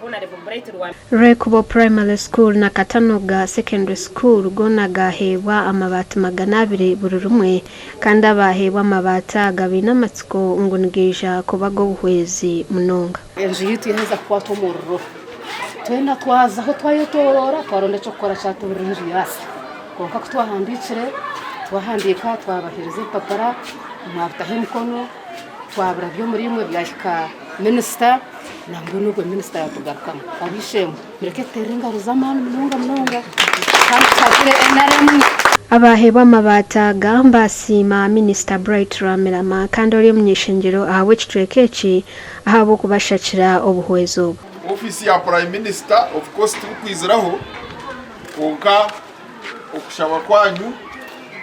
Honorable Bright Rwanda. Rwekubo Primary School na Katanoga Secondary School goona gaaheebwa amabaati 200 buri rumwe kandi abaaheebwa amabaati aga baine amatsiko ngu nigaija kuba ag'obuhwezi munonga. Enju yaitu yaaheza kukwatwa omuriro, twena twazaho twayetooroora twaronda eky'okukora kyatuburira enju yaasa. Kwonka ku twahandiikire, twahandiika twabaheereza ebipapura mwabitaho emikono, twabirabya omuriimwe byahika minisita nambwenu ogwo minisita yaatugarukamu. Ab'eishe-emwe mureke tuteere engaro z'amaani munonga munonga kandi tuhagire NRM. Abaaheebwa amabaati aga baasiima Minisita Bright Rwamirama kandi ori omuny'eishengyero ahabw'ekicweka eki ahabw'okubashakira obuhwezi obu. Ofiisi ya Prime Minister of course tirikwiziraho kwonka okushaba kwanyu,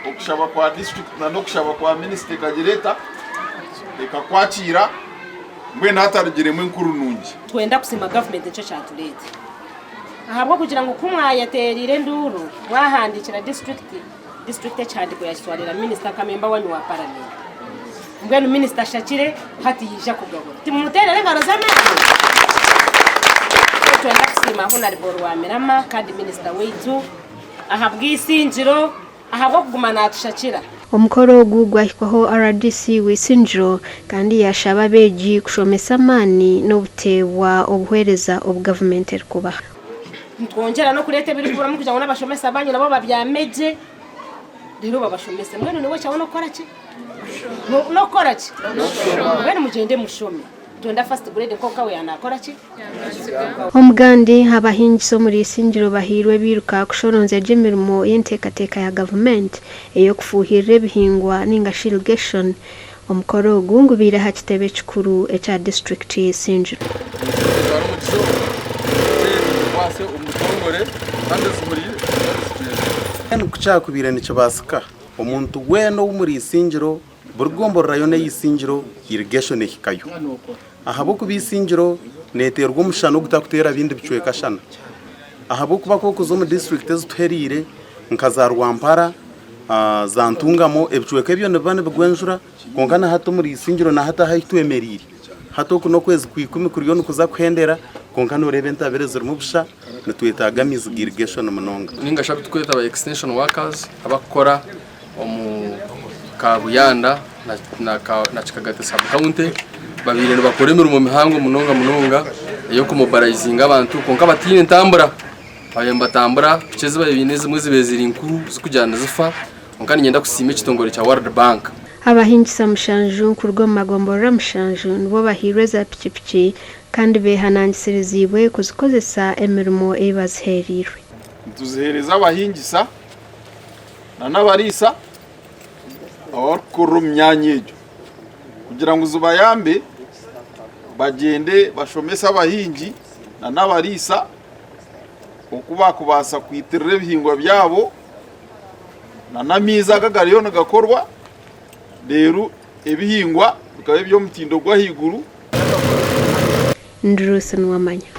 okushaba kwa district na n'okushaba kwa minisita ekagira eta ekakwakiira mbwenu hatarugiremu enkuru nungi. Twenda kusiima gavumenti nikyo kyatureeta ahabw'okugira ngu ku mwayeteereire enduuru mwahandiikira disiturikiti, disiturikiti ekihandiiko yakitwarira minisita nka memba wanyu wa paramenti. Mbwenu minisita ashakire hati yaija kugabura. Timumuteerere engaro z'amaani? Twenda kusiima Honarebo Rwamirama kandi minisita waitu ahabw'eisingiro, ahabw'okuguma naatushakira. Omukoro ogu gwahikwaho rdc w'eisingiro kandi yaashaba abeegi kushomesa amaani n'obuteebwa obuheereza obu gavumenti erikubaha. Nitwongyera n'okureeta ebirikuburamu kugira ngu n'abashomesa baanyu nabo babyame gye reero babashomese. Mbwenu niiwe ekyawe n'okukora ki? N'okukora ki? Mbwenu mugyende mushome. Nitwenda first grade nk'oku we yaanakora ki? Omugandi, Abahingisa omuri Isingiro bahairwe ebiiruka kushoronzya gye emirimo y'enteekateeka ya gavumenti ey'okufuuhirira ebihingwa ninga shi irrigation. Omukoro ogu gubaire aha kitebe kikuru ekya disiturikiti y'Isingiro. Ku kyakubaire nikibaasika, omuntu weena ow'omuri Isingiro Buri gomborora yoona ey'eisingiro, irrigation ehikayo. Ahabw'okuba eisingiro neeteerwa omushana ogutakuteera bindi bicweka shana. Ahabw'okuba ku orikuza omu disiturikiti ezituhereire nka za Rwampara, za Ntungamo, ebicweka ebyo nibiba nibigwa enjura kwonka na hati omuri isingiro na hati ahu twemereire, hati oku n'okwezi kwa ikumi kuriyo nikuza kuhendera kwonka nooreeba entabire zirimu busha, nitwetaaga amaizi ga irrigation munonga. Ninga shi abu turikweta aba extension workers abakukora omu Kabuyanda na Kikagati sub county babaire nibakora emirimo mihango munonga munonga ey'okumobarayizinga abantu kwonka bataine ntambura babaire nibatambura piki ezi babaire baine ezimwe zibaire ziri nkuru zirikugira nizifa kwonka niinyenda kusiima ekitongore kya World Bank. Abahingisa mushanju kuruga omu magomborora mushanju nibo bahairwe za pikipiki kandi beehanangisiriziibwe kuzikozesa emirimo ei baziheereirwe. Nituziheereza abahingisa na n'abariisa abarikukorera omu myanya egyo kugira ngu zibayambe bagyende bashomese abahingi na n'abariisa oku baakubaasa kwitirira ebihingwa byabo na n'amaizi ago agariyo nigakorwa reero ebihingwa bikaba eby'omutindo gw'ahaiguru. Ndi Ruth Nuwamanya.